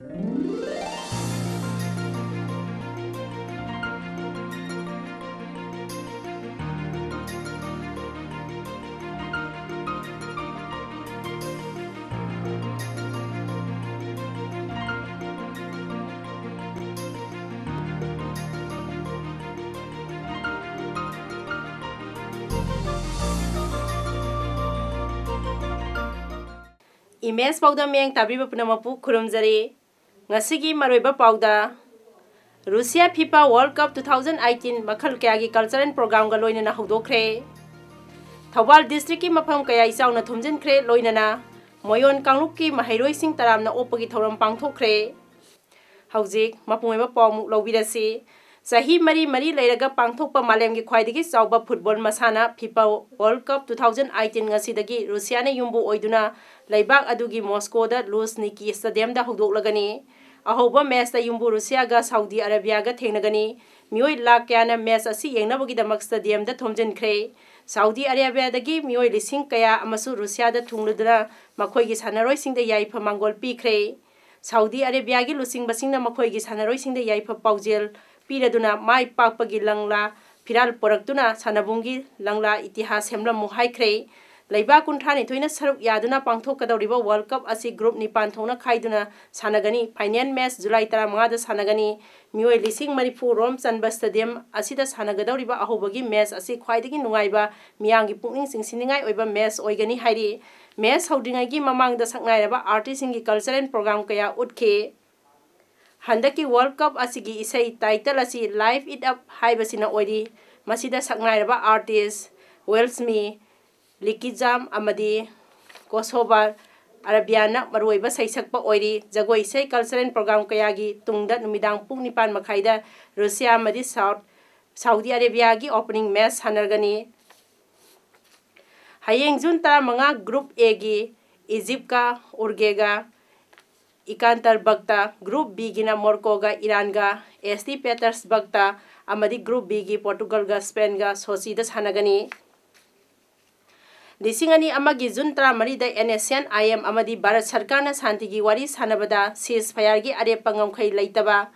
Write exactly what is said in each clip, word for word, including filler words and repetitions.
Image ꯄꯥꯎꯗꯝ ꯃꯤꯠꯌꯦꯡ ꯇꯥꯕꯤꯕ ꯄꯨꯝꯅꯃꯛꯄꯨ ꯈꯨꯔꯨꯝꯖꯔꯤ꯫ ꯉꯁꯤꯒꯤ ꯃꯔꯨꯑꯣꯏꯕ ꯄꯥꯎꯗ, Russia FIFA world cup two thousand eighteen ꯃꯈꯜ ꯀꯌꯥꯒꯤ ꯀꯜꯆꯔꯦꯜ ꯄ꯭ꯔꯣꯒ꯭ꯔꯥꯝꯒ ꯂꯣꯏꯅꯅ ꯍꯧꯗꯣꯛꯈ꯭ꯔꯦ꯫ ꯊꯧꯕꯥꯜ ꯗꯤꯁꯇ꯭ꯔꯤꯛꯀꯤ ꯃꯐꯝ ꯀꯌꯥ ꯏꯆꯥꯎꯅ ꯊꯨꯝꯖꯤꯟꯈ꯭ꯔꯦ, ꯂꯣꯏꯅꯅ ꯃꯣꯌꯣꯟ ꯀꯥꯡꯂꯨꯞꯀꯤ ꯃꯍꯩꯔꯣꯏꯁꯤꯡ ꯇꯔꯥꯝꯅ ꯑꯣꯛꯄꯒꯤ ꯊꯧꯔꯝ ꯄꯥꯡꯊꯣꯛꯈ꯭ꯔꯦ꯫ ꯍꯧꯖꯤꯛ ꯃꯄꯨꯡ ꯑꯣꯏꯕ ꯄꯥꯎ ꯑꯃꯨꯛ ꯂꯧꯕꯤꯔꯁꯤ꯫ ꯆꯍꯤ ꯃꯔꯤ ꯃꯔꯤ ꯂꯩꯔꯒ ꯄꯥꯡꯊꯣꯛꯄ ꯃꯥꯂꯦꯝꯒꯤ ꯈ꯭ꯋꯥꯏꯗꯒꯤ ꯆꯥꯎꯕ ꯐꯨꯠꯕꯣꯜ ꯃꯁꯥꯟꯅ FIFA world cup two thousand eighteen ꯉꯁꯤꯗꯒꯤ ꯔꯨꯁꯤꯌꯥꯅ ꯌꯨꯝꯕꯨ ꯑꯣꯏꯗꯨꯅ ꯂꯩꯕꯥꯛ ꯑꯗꯨꯒꯤ ꯃꯣꯁꯀꯣꯗ ꯂꯨꯁꯅꯤꯀꯤ ꯁ꯭ꯇꯦꯗꯤꯌꯝꯗ ꯍꯧꯗꯣꯛꯂꯒꯅꯤ꯫ ꯑꯍꯧꯕ ꯃꯦꯆꯇ ꯌꯨꯝꯕꯨ ꯔꯨꯁꯤꯌꯥꯒ ꯁꯥꯎꯗꯤ ꯑꯔꯦꯕꯤꯌꯥꯒ ꯊꯦꯡꯅꯒꯅꯤ꯫ ꯃꯤꯑꯣꯏ ꯂꯥꯈ ꯀꯌꯥꯅ ꯃꯦꯆ ꯑꯁꯤ ꯌꯦꯡꯅꯕꯒꯤꯗꯃꯛ ꯁ꯭ꯇꯦꯗꯤꯌꯝꯗ ꯊꯣꯝꯖꯤꯟꯈ꯭ꯔꯦ꯫ ꯁꯥꯎꯗꯤ ꯑꯔꯦꯕꯤꯌꯥꯗꯒꯤ ꯃꯤꯑꯣꯏ ꯂꯤꯁꯤꯡ ꯀꯌꯥ ꯑꯃꯁꯨ ꯔꯨꯁꯤꯌꯥꯗ ꯊꯨꯡꯂꯗꯨꯅ ꯃꯈꯣꯏꯒꯤ ꯁꯥꯟꯅꯔꯣꯏꯁꯤꯡꯗ ꯌꯥꯏꯐ ꯃꯥꯡꯒꯣꯜ ꯄꯤꯈ꯭ꯔꯦ꯫ ꯁꯥꯎꯗꯤ ꯑꯔꯦꯕꯤꯌꯥꯒꯤ ꯂꯨꯆꯤꯡꯕꯁꯤꯡꯅ ꯃꯈꯣꯏꯒꯤ ꯁꯥꯟꯅꯔꯣꯏꯁꯤꯡꯗ ꯌꯥꯏꯐ ꯄꯥꯎꯖꯦꯜ ꯄꯤꯔꯗꯨꯅ ꯃꯥꯏ ꯄꯥꯛꯄꯒꯤ ꯂꯪꯂꯥ ꯐꯤꯔꯥꯜ ꯄꯨꯔꯛꯇꯨꯅ ꯁꯥꯟꯅꯕꯨꯡꯒꯤ ꯂꯪꯂꯥ ꯏꯇꯤꯍꯥꯁ ꯁꯦꯝꯂꯝꯃꯨ ꯍꯥꯏꯈ꯭ꯔꯦ꯫ ꯂꯩꯕꯥꯛ ꯀꯨꯟꯊ꯭ꯔꯥ ꯅꯤꯊꯣꯏꯅ ꯁꯔꯨꯛ ꯌꯥꯗꯨꯅ ꯄꯥꯡꯊꯣꯛꯀꯗꯧꯔꯤꯕ ꯋꯥꯔꯜ ꯀꯞ ꯑꯁꯤ ꯒ꯭ꯔꯨꯞ ꯅꯤꯄꯥꯟ ꯊꯣꯛꯅ ꯈꯥꯏꯗꯨꯅ ꯁꯥꯟꯅꯒꯅꯤ꯫ ꯐꯥꯏꯅꯦꯜ ꯃꯦꯆ ꯖꯨꯂꯥꯏ ꯇꯔꯥꯃꯉꯥꯗ ꯁꯥꯟꯅꯒꯅꯤ꯫ ꯃꯤꯑꯣꯏ ꯂꯤꯁꯤꯡ ꯃꯔꯤꯐꯨ ꯔꯣꯝ ꯆꯟꯕ ꯁ꯭ꯇꯦꯗꯤꯌꯝ ꯑꯁꯤꯗ ꯁꯥꯟꯅꯒꯗꯧꯔꯤꯕ ꯑꯍꯧꯕꯒꯤ ꯃꯦꯆ ꯑꯁꯤ ꯈ꯭ꯋꯥꯏꯗꯒꯤ ꯅꯨꯡꯉꯥꯏꯕ, ꯃꯤꯌꯥꯝꯒꯤ ꯄꯨꯛꯅꯤꯡ ꯆꯤꯡꯁꯤꯟꯅꯤꯡꯉꯥꯏ ꯑꯣꯏꯕ ꯃꯦꯆ ꯑꯣꯏꯒꯅꯤ ꯍꯥꯏꯔꯤ꯫ ꯃꯦꯆ ꯍꯧꯗ꯭ꯔꯤꯉꯩꯒꯤ ꯃꯃꯥꯡꯗ ꯁꯛꯅꯥꯏꯔꯕ ꯑꯥꯔꯇꯤꯁꯁꯤꯡꯒꯤ ꯀꯜꯆꯔꯦꯜ ꯄ꯭ꯔꯣꯒ꯭ꯔꯥꯝ ꯀꯌꯥ ꯎꯠꯈꯤ꯫ ꯍꯟꯗꯛꯀꯤ ꯋꯥꯔꯜ ꯀꯞ ꯑꯁꯤꯒꯤ ꯏꯁꯩ ꯇꯥꯏꯇꯜ ꯑꯁꯤ Live It Up ꯍꯥꯏꯕꯁꯤꯅ ꯑꯣꯏꯔꯤ꯫ ꯃꯁꯤꯗ ꯁꯛꯅꯥꯏꯔꯕ ꯑꯥꯔꯇꯤꯁ ꯋꯦꯜꯁꯃꯤ, ꯂꯤꯀꯤꯖꯥꯝ ꯑꯃꯗꯤ ꯀꯣꯁꯣꯚꯥꯔ ꯑꯔꯕꯤꯌꯥꯅ ꯃꯔꯨꯑꯣꯏꯕ ꯁꯩꯁꯛꯄ ꯑꯣꯏꯔꯤ꯫ ꯖꯒꯣꯏ ꯏꯁꯩ ꯀꯜꯆꯔꯦꯜ ꯄ꯭ꯔꯣꯒ꯭ꯔꯥꯝ ꯀꯌꯥꯒꯤ ꯇꯨꯡꯗ ꯅꯨꯃꯤꯗꯥꯡ ꯄꯨꯡ ꯅꯤꯄꯥꯟ ꯃꯈꯥꯏꯗ ꯔꯨꯁꯤꯌꯥ ꯑꯃꯗꯤ ꯁꯥꯎꯠ, ꯁꯥꯎꯗꯤ ꯑꯔꯦꯕꯤꯌꯥꯒꯤ ꯑꯣꯄꯅꯤꯡ ꯃꯦꯆ ꯁꯥꯟꯅꯔꯒꯅꯤ꯫ ꯍꯌꯦꯡ ꯖꯨꯟ ꯇꯔꯥꯃꯉꯥ ꯒ꯭ꯔꯨꯞ ꯑꯦꯒꯤ ꯏꯖꯤꯞꯀ ꯎꯔꯒꯦꯒ ꯏꯀꯥꯟꯇꯔꯕꯛꯇ, ꯒ꯭ꯔꯨꯞ ꯕꯤꯒꯤꯅ ꯃꯣꯔꯀꯣꯒ ꯏꯔꯥꯟꯒ ꯑꯦꯁ ꯇꯤ ꯄꯦꯇꯔꯁꯕꯛꯇ ꯑꯃꯗꯤ ꯒ꯭ꯔꯨꯞ ꯕꯤꯒꯤ ꯄꯣꯔꯇꯨꯒꯜꯒ ꯁ꯭ꯄꯦꯟꯒ ꯁꯣꯆꯤꯗ ꯁꯥꯟꯅꯒꯅꯤ꯫ ꯂꯤꯁꯤꯡ ꯑꯅꯤ ꯑꯃꯒꯤ ꯖꯨꯟ ꯇꯔꯥꯃꯔꯤꯗ NSCN-IM ꯑꯃꯗꯤ ꯚꯥꯔꯠ ꯁꯔꯀꯥꯔꯅ ꯁꯥꯟꯇꯤꯒꯤ ꯋꯥꯔꯤ ꯁꯥꯟꯅꯕꯗ ceasefire-ꯒꯤ ꯑꯔꯦꯞꯄ ꯉꯝꯈꯩ ꯂꯩꯇꯕ,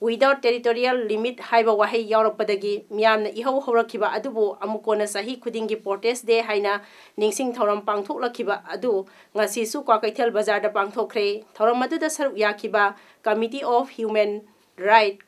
without territorial limit ꯍꯥꯏꯕ ꯋꯥꯍꯩ ꯌꯥꯎꯔꯛꯄꯗꯒꯤ ꯃꯤꯌꯥꯝꯅ ꯏꯍꯧ ꯍꯧꯔꯛꯈꯤꯕ ꯑꯗꯨꯕꯨ ꯑꯃꯨꯛ ꯀꯣꯟꯅ ꯆꯍꯤ ꯈꯨꯗꯤꯡꯒꯤ protest day ꯍꯥꯏꯅ ꯅꯤꯡꯁꯤꯡ ꯊꯧꯔꯝ ꯄꯥꯡꯊꯣꯛꯂꯛꯈꯤꯕ ꯑꯗꯨ ꯉꯁꯤꯁꯨ ꯀ꯭ꯋꯥꯀꯩꯊꯦꯜ ꯕꯖꯥꯔꯗ ꯄꯥꯡꯊꯣꯛꯈ꯭ꯔꯦ꯫ ꯊꯧꯔꯝ ꯑꯗꯨꯗ ꯁꯔꯨꯛ ꯌꯥꯈꯤꯕ Committee of Human Right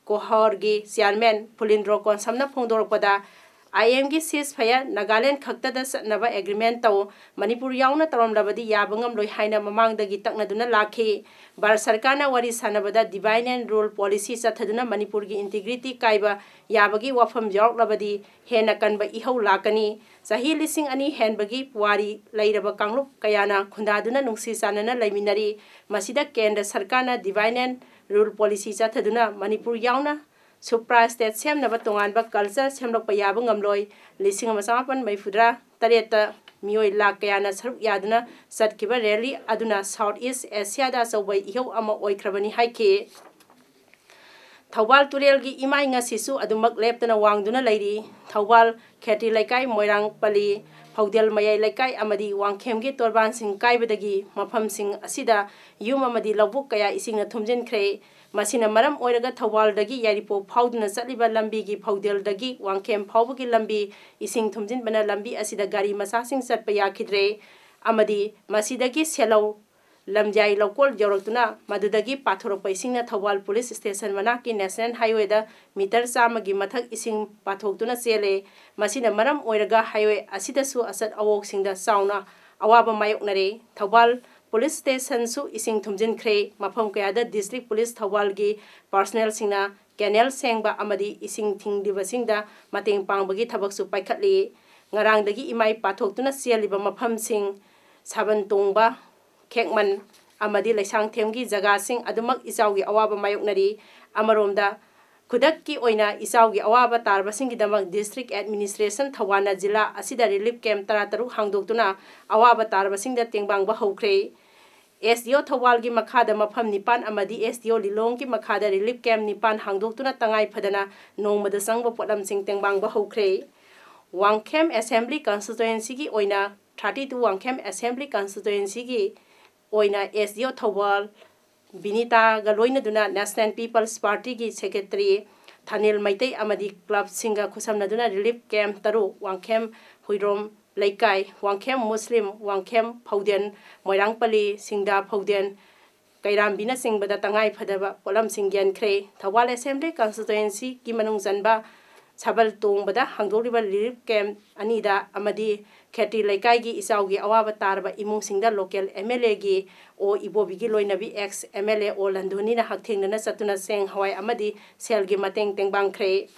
ꯀꯣꯍꯣꯔꯒꯤ chairman ꯐꯨꯂꯤꯟꯗ꯭ꯔꯣ ꯀꯣꯟꯁꯝꯅ ꯐꯣꯡꯗꯣꯔꯛꯄꯗ, IM-ꯒꯤ ceasefire Nagaland ꯈꯛꯇꯗ ꯆꯠꯅꯕ agreement ꯇꯧ, ꯃꯅꯤꯄꯨꯔ ꯌꯥꯎꯅ ꯇꯧꯔꯝꯂꯕꯗꯤ ꯌꯥꯕ ꯉꯝꯂꯣꯏ ꯍꯥꯏꯅ ꯃꯃꯥꯡꯗꯒꯤ ꯇꯛꯅꯗꯨꯅ ꯂꯥꯛꯈꯤ꯫ ꯚꯥꯔꯠ ꯁꯔꯀꯥꯔꯅ ꯋꯥꯔꯤ ꯁꯥꯟꯅꯕꯗ divide and rule policy ꯆꯠꯊꯗꯨꯅ ꯃꯅꯤꯄꯨꯔꯒꯤ integrity ꯀꯥꯏꯕ ꯌꯥꯕꯒꯤ ꯋꯥꯐꯝ ꯌꯥꯎꯔꯛꯂꯕꯗꯤ ꯍꯦꯟꯅ ꯀꯟꯕ ꯏꯍꯧ ꯂꯥꯛꯀꯅꯤ꯫ ꯆꯍꯤ ꯂꯤꯁꯤꯡ ꯑꯅꯤ ꯍꯦꯟꯕꯒꯤ ꯄꯨꯋꯥꯔꯤ ꯂꯩꯔꯕ ꯀꯥꯡꯂꯨꯞ ꯀꯌꯥꯅ ꯈꯨꯟꯗꯥꯗꯨꯅ ꯅꯨꯡꯁꯤ ꯆꯥꯟꯅꯅ ꯂꯩꯃꯤꯟꯅꯔꯤ꯫ ꯃꯁꯤꯗ ꯀꯦꯟꯗ꯭ꯔ ꯁꯔꯀꯥꯔꯅ divide and rule policy ꯆꯠꯊꯗꯨꯅ Manipur ꯌꯥꯎꯅ supra state ꯁꯦꯝꯅꯕ ꯇꯣꯉꯥꯟꯕ culture ꯁꯦꯝꯂꯛꯄ ꯌꯥꯕ ꯉꯝꯂꯣꯏ꯫ ꯂꯤꯁꯤꯡ ꯑꯃ ꯆꯃꯥꯄꯟ ꯃꯔꯤꯐꯨꯇꯔꯥ ꯇꯔꯦꯠꯇ ꯃꯤꯑꯣꯏ ꯂꯥꯈ ꯀꯌꯥꯅ ꯁꯔꯨꯛ ꯌꯥꯗꯨꯅ ꯆꯠꯈꯤꯕ rally ꯑꯗꯨꯅ South East Asia-ꯗ ꯑꯆꯧꯕ ꯏꯍꯧ ꯑꯃ ꯑꯣꯏꯈ꯭ꯔꯕꯅꯤ ꯍꯥꯏꯈꯤ꯫ ꯊꯧꯕꯥꯜ ꯇꯨꯔꯦꯜꯒꯤ ꯏꯃꯥꯏ ꯉꯁꯤꯁꯨ ꯑꯗꯨꯃꯛ ꯂꯦꯞꯇꯅ ꯋꯥꯡꯗꯨꯅ ꯂꯩꯔꯤ꯫ ꯊꯧꯕꯥꯜ ꯈꯦꯇ꯭ꯔꯤ ꯂꯩꯀꯥꯏ, ꯃꯣꯏꯔꯥꯡꯄꯜꯂꯤ, ꯐꯧꯗꯦꯜ ꯃꯌꯥꯏ ꯂꯩꯀꯥꯏ ꯑꯃꯗꯤ ꯋꯥꯡꯈꯦꯝꯒꯤ ꯇꯣꯔꯕꯥꯟꯁꯤꯡ ꯀꯥꯏꯕꯗꯒꯤ ꯃꯐꯝꯁꯤꯡ ꯑꯁꯤꯗ ꯌꯨꯝ ꯑꯃꯗꯤ ꯂꯧꯕꯨꯛ ꯀꯌꯥ ꯏꯁꯤꯡꯅ ꯊꯨꯝꯖꯤꯟꯈ꯭ꯔꯦ꯫ ꯃꯁꯤꯅ ꯃꯔꯝ ꯑꯣꯏꯔꯒ ꯊꯧꯕꯥꯜꯗꯒꯤ ꯌꯥꯏꯔꯤꯄꯣꯛ ꯐꯥꯎꯗꯨꯅ ꯆꯠꯂꯤꯕ ꯂꯝꯕꯤꯒꯤ ꯐꯧꯗꯦꯜꯗꯒꯤ ꯋꯥꯡꯈꯦꯝ ꯐꯥꯎꯕꯒꯤ ꯂꯝꯕꯤ ꯏꯁꯤꯡ ꯊꯨꯝꯖꯤꯟꯕꯅ ꯂꯝꯕꯤ ꯑꯁꯤꯗ ꯒꯥꯔꯤ ꯃꯆꯥꯁꯤꯡ ꯆꯠꯄ ꯌꯥꯈꯤꯗ꯭ꯔꯦ ꯑꯃꯗꯤ ꯃꯁꯤꯗꯒꯤ ꯁꯦꯂꯧ ꯂꯝꯖꯥꯏ ꯂꯧꯀꯣꯜ ꯌꯧꯔꯛꯇꯨꯅ ꯃꯗꯨꯗꯒꯤ ꯄꯥꯊꯣꯔꯛꯄ ꯏꯁꯤꯡꯅ ꯊꯧꯕꯥꯜ ꯄꯨꯂꯤꯁ ꯁ꯭ꯇꯦꯁꯟ ꯃꯅꯥꯛꯀꯤ ꯅꯦꯁꯅꯦꯜ ꯍꯥꯏꯋꯦꯗ ꯃꯤꯇꯔ ꯆꯥꯝꯃꯒꯤ ꯃꯊꯛ ꯏꯁꯤꯡ ꯄꯥꯊꯣꯛꯇꯨꯅ ꯆꯦꯜꯂꯦ꯫ ꯃꯁꯤꯅ ꯃꯔꯝ ꯑꯣꯏꯔꯒ ꯍꯥꯏꯋꯦ ꯑꯁꯤꯗꯁꯨ ꯑꯆꯠ ꯑꯋꯣꯛꯁꯤꯡꯗ ꯆꯥꯎꯅ ꯑꯋꯥꯕ ꯃꯥꯌꯣꯛꯅꯔꯦ꯫ ꯊꯧꯕꯥꯜ ꯄꯨꯂꯤꯁ ꯁ꯭ꯇꯦꯁꯟꯁꯨ ꯏꯁꯤꯡ ꯊꯨꯝꯖꯤꯟꯈ꯭ꯔꯦ꯫ ꯃꯐꯝ ꯀꯌꯥꯗ ꯗꯤꯁꯇ꯭ꯔꯤꯛ ꯄꯨꯂꯤꯁ ꯊꯧꯕꯥꯜꯒꯤ ꯄꯥꯔꯁꯣꯅꯦꯜꯁꯤꯡꯅ ꯀꯦꯅꯦꯜ ꯁꯦꯡꯕ ꯑꯃꯗꯤ ꯏꯁꯤꯡ ꯊꯤꯡꯂꯤꯕꯁꯤꯡꯗ ꯃꯇꯦꯡ ꯄꯥꯡꯕꯒꯤ ꯊꯕꯛꯁꯨ ꯄꯥꯏꯈꯠꯂꯤ꯫ ꯉꯔꯥꯡꯗꯒꯤ ꯏꯃꯥꯏ ꯄꯥꯊꯣꯛꯇꯨꯅ ꯆꯦꯜꯂꯤꯕ ꯃꯐꯝꯁꯤꯡ ꯁꯥꯕꯟ ꯇꯣꯡꯕ, ꯈꯦꯛꯃꯟ ꯑꯃꯗꯤ ꯂꯩꯁꯥꯡꯊꯦꯝꯒꯤ ꯖꯒꯥꯁꯤꯡ ꯑꯗꯨꯃꯛ ꯏꯆꯥꯎꯒꯤ ꯑꯋꯥꯕ ꯃꯥꯌꯣꯛꯅꯔꯤ꯫ ꯑꯃꯔꯣꯝꯗ, ꯈꯨꯗꯛꯀꯤ ꯑꯣꯏꯅ ꯏꯆꯥꯎꯒꯤ ꯑꯋꯥꯕ ꯇꯥꯔꯕꯁꯤꯡꯒꯤꯗꯃꯛ ꯗꯤꯁꯇ꯭ꯔꯤꯛ ꯑꯦꯗꯃꯤꯅꯤꯁꯇ꯭ꯔꯦꯁꯟ ꯊꯧꯕꯥꯜꯅ ꯖꯤꯂꯥ ꯑꯁꯤꯗ ꯔꯤꯂꯤꯐ ꯀꯦꯝꯞ ꯇꯔꯥꯇꯔꯨꯛ ꯍꯥꯡꯗꯣꯛꯇꯨꯅ ꯑꯋꯥꯕ ꯇꯥꯔꯕꯁꯤꯡꯗ ꯇꯦꯡꯕꯥꯡꯕ ꯍꯧꯈ꯭ꯔꯦ꯫ ꯑꯦꯁ ꯗꯤ ꯑꯣ ꯊꯧꯕꯥꯜꯒꯤ ꯃꯈꯥꯗ ꯃꯐꯝ ꯅꯤꯄꯥꯟ ꯑꯃꯗꯤ ꯑꯦꯁ ꯗꯤ ꯑꯣ ꯂꯤꯂꯣꯡꯒꯤ ꯃꯈꯥꯗ ꯔꯤꯂꯤꯐ ꯀꯦꯝꯞ ꯅꯤꯄꯥꯟ ꯍꯥꯡꯗꯣꯛꯇꯨꯅ ꯇꯉꯥꯏ ꯐꯗꯅ ꯅꯣꯡꯃꯗ ꯆꯪꯕ ꯄꯣꯠꯂꯝꯁꯤꯡ ꯇꯦꯡꯕꯥꯡꯕ ꯍꯧꯈ꯭ꯔꯦ꯫ ꯋꯥꯡꯈꯦꯝ Assembly Constituencyꯒꯤ ꯑꯣꯏꯅ, thirty two ꯋꯥꯡꯈꯦꯝ Assembly Constituencyꯒꯤ ꯑꯣꯏꯅ S D O ꯊꯧꯕꯥꯜ ꯕꯤꯅꯤꯇꯥꯒ ꯂꯣꯏꯅꯗꯨꯅ National People's Partyꯒꯤ Secretary ꯊꯥꯅꯤꯜ ꯃꯩꯇꯩ ꯑꯃꯗꯤ clubꯁꯤꯡꯒ ꯈꯨꯠꯁꯝꯅꯗꯨꯅ relief camp ꯇꯔꯨꯛ, ꯋꯥꯡꯈꯦꯝ ꯍꯨꯏꯔꯣꯝ ꯂꯩꯀꯥꯏ, ꯋꯥꯡꯈꯦꯝ ꯃꯨꯁꯂꯤꯝ, ꯋꯥꯡꯈꯦꯝ ꯐꯧꯗꯦꯟ, ꯃꯣꯏꯔꯥꯡꯄꯜꯂꯤ, ꯁꯤꯡꯗꯥ ꯐꯧꯗꯦꯟ, ꯀꯩꯔꯥꯝꯕꯤꯅꯆꯤꯡꯕꯗ ꯇꯉꯥꯏ ꯐꯗꯕ ꯄꯣꯠꯂꯝꯁꯤꯡ ꯌꯦꯟꯈ꯭ꯔꯦ꯫ ꯊꯧꯕꯥꯜ Assembly Constituencyꯒꯤ ꯃꯅꯨꯡ ꯆꯟꯕ ꯁꯥꯕꯜ ꯇꯣꯡꯕꯗ ꯍꯥꯡꯗꯣꯛꯂꯤꯕ relief camp ꯑꯅꯤꯗ ꯑꯃꯗꯤ ꯈꯦꯇ꯭ꯔꯤ ꯂꯩꯀꯥꯏꯒꯤ ꯏꯆꯥꯎꯒꯤ ꯑꯋꯥꯕ ꯇꯥꯔꯕ ꯏꯃꯨꯡꯁꯤꯡꯗ local MLAꯒꯤ ꯑꯣ ꯏꯕꯣꯕꯤꯒꯤ ꯂꯣꯏꯅꯕꯤ ex MLA ꯑꯣ ꯂꯟꯗꯣꯅꯤꯅ ꯍꯛꯊꯦꯡꯅꯅ ꯆꯠꯇꯨꯅ ꯆꯦꯡ, ꯍꯋꯥꯏ ꯑꯃꯗꯤ ꯁꯦꯜꯒꯤ ꯃꯇꯦꯡ ꯇꯦꯡꯕꯥꯡꯈ꯭ꯔꯦ꯫